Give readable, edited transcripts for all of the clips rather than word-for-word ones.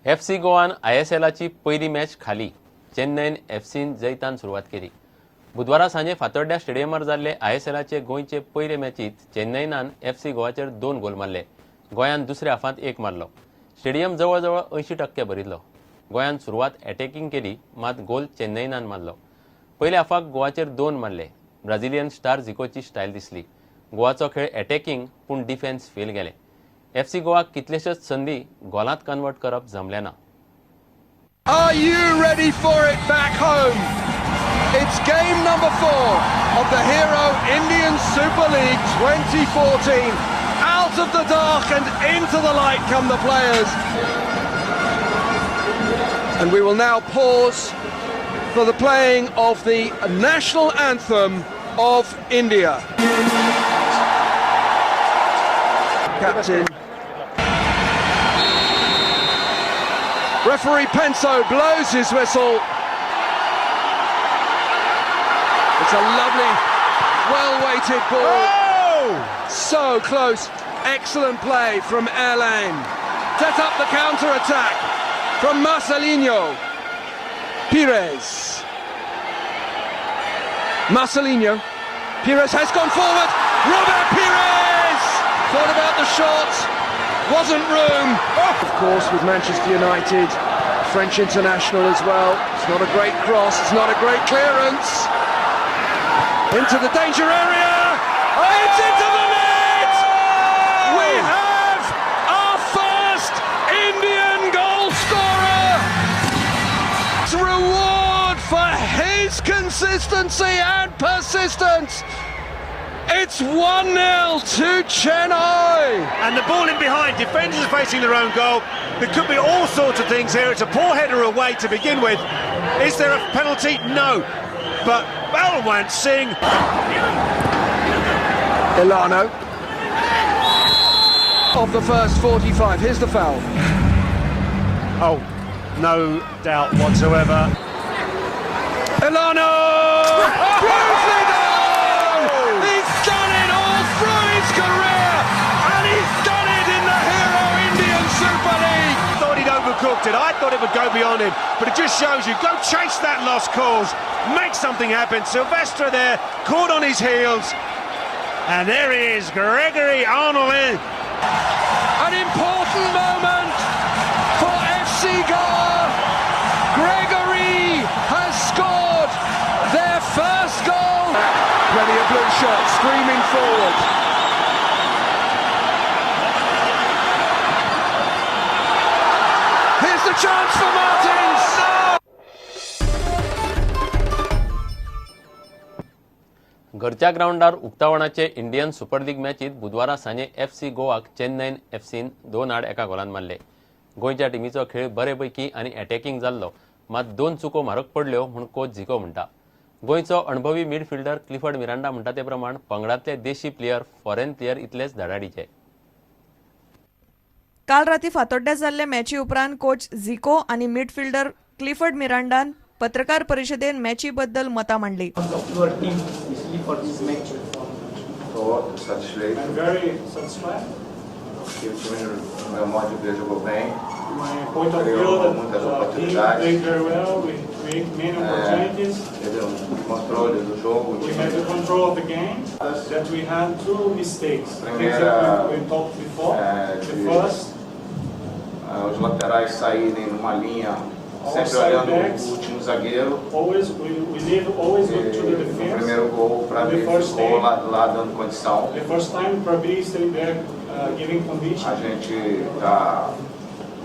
FC गोवान आयएसएलाची पयली match खाली. चेन्नयन एफसीन जैतान सुरवात केली. बुधवारा सांजे फातोड्ड्या स्टेडियमार जाल्ले आयएसएलाचे गोंयचे पयले मॅचीत चेन्नयनान एफसी गोवाचेर 2 गोल मारले. गोंयान दुसऱ्या हाफांत 1 मारलो. स्टेडियम जवळजवळ 80% भरिल्लो. गोंयान सुरवात एटॅकिंग केली, मात गोल चेन्नयनान मारलो. पयल्या हाफाक गोवाचेर 2 मारले. ब्राझिलियन स्टार झिकोची स्टायल दिसली. गोवाचो खेळ एटॅकिंग पूण डिफेन्स फेल गेले. एफसी गोवाक कितलेश्योच संदी गोलांत कन्वर्ट करप जमलें ना. Are you ready for it back home? It's game number 4 of the Hero Indian Super League 2014. Out of the dark and into the light come the players. And we will now pause for the playing of the national anthem of India. Captain. Referee Penso blows his whistle. It's a lovely, well-weighted ball. Oh! So close. Excellent play from Erlang. Set up the counter-attack from Marcelinho. Pires. Marcelinho. Pires has gone forward. Robert Pires! Thought about the shot. Wasn't room. Of course, with Manchester United, French international as well. It's not a great cross. It's not a great clearance. Into the danger area. Oh, it's into the net! We have our first Indian goal scorer. It's reward for his consistency and persistence. It's 1-0 to Chennai. And the ball in behind, defenders are facing their own goal. There could be all sorts of things here. It's a poor header away to begin with. Is there a penalty? No. But Balwant Singh. Elano. Of the first 45. Here's the foul. Oh, no doubt whatsoever. Elano! Beautifully done! He's done it all through his career, and he's done it in the Hero Indian Super League. Thought he'd overcooked it. I thought it would go beyond him, but it just shows you, go chase that lost cause, make something happen. Silvestre there, caught on his heels, and there he is, Gregory Arnolin. An important moment for FC Goa. Gregory has scored their first goal. Plenty of blue shots, screaming forward. Here's the chance for Martins. घरच्या ग्रावंडार उक्तावणाचे Indian super league मॅचीत बुधवारा सांजे FC गोवाक चेन्नयन एफसीन 2-1 गोलान मारले. गोंयच्या टिमीचो खेळ बरे पैकी आनी एटॅकिंग जाल्लो, मात 2 चुको म्हारग पडल्यो म्हूण कोच झिको म्हणटा. गोंयचो अणभवी मिडफिल्डर क्लिफर्ड मिरांडा म्हणटा ते प्रमाण पंगडांतले देशी प्लेयर फॉरेन प्लेयर इतलेच धडाडीचे. काल राती फातोड्ड्या जाल्ले मॅची उपरांत कोच झिको आनी मिडफिल्डर क्लिफर्ड मिरांडान पत्रकार परिशदेन मॅची बद्दल मतां मांडली. Your team, especially for this match. Tô satisfeito. I'm very satisfied. Porque o time, no meu modo de ver, jogou bem. My point of view Criou that muitas team oportunidades. played very well. We create many opportunities. Teve controle do jogo. O We time had the control of the game. That we had 2 mistakes. Things Primeira, that we talked before. The first, os laterais saírem numa linha, All sempre side olhando backs. o último zagueiro. Always we leave, always look to the E no defense. primeiro gol, o Prabi The first ficou time. lá dando condição. The first time Prabi stayed there, giving condition. A gente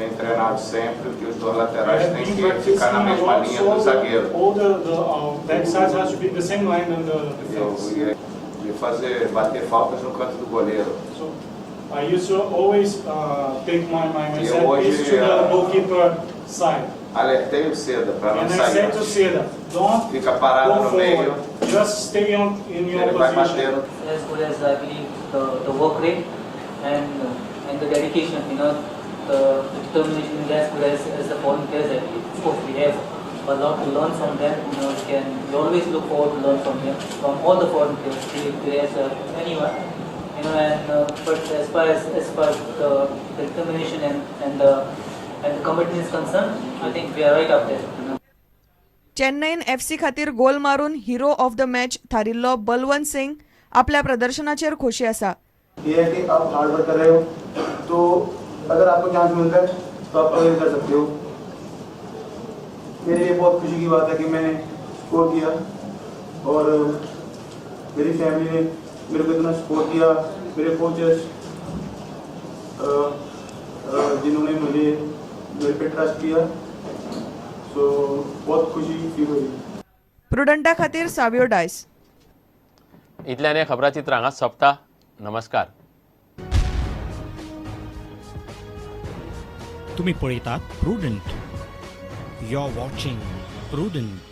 tem treinado sempre que os 2 laterais We have têm been que ficar na practicing a mesma lot, linha so do zagueiro. all the back sides has to be the same line than the defense. E bater faltas no canto do goleiro. So I used to always take my E set hoje, piece to the goalkeeper side. Alertei o Seda pra não And I sair. said to Seda, don't Fica parado go no meio. forward. Just stay in your Ele vai position. batendo. As good as I believe the work rate and the dedication, the determination is as good as the foreign players, I believe. Of course, we have a lot to learn from them. We always look forward to learn from them, from all the foreign players, be it players, anyone. But as far as the determination and and the commitment is concerned, I think we are right up there. Chennaiyin FC खातीर गोल मारून hero of the match थारिल्लो बलवंत सिंग आपल्या प्रदर्शनाचेर खोशी आसा. ये है कि आप hard work कर रहे हो, तो अगर आपको चांस मिलता है तो आप अवेल कर सकते हो. मेरे लिए बहुत खुशी की बात है कि मैंने स्कोर किया और मेरी फैमिली ने मेरे को इतना सपोर्ट किया, मेरे कोचेस जिन्होंने मुझे मेरे पे ट्रस्ट किया, सो बहुत खुशी फील हुई. प्रुडंटा खातीर सावियो डायस. इतल्यान हें खबराचित्र हांगाच सोंपता. नमस्कार. तुम्ही पळयतात Prudent. You are watching Prudent.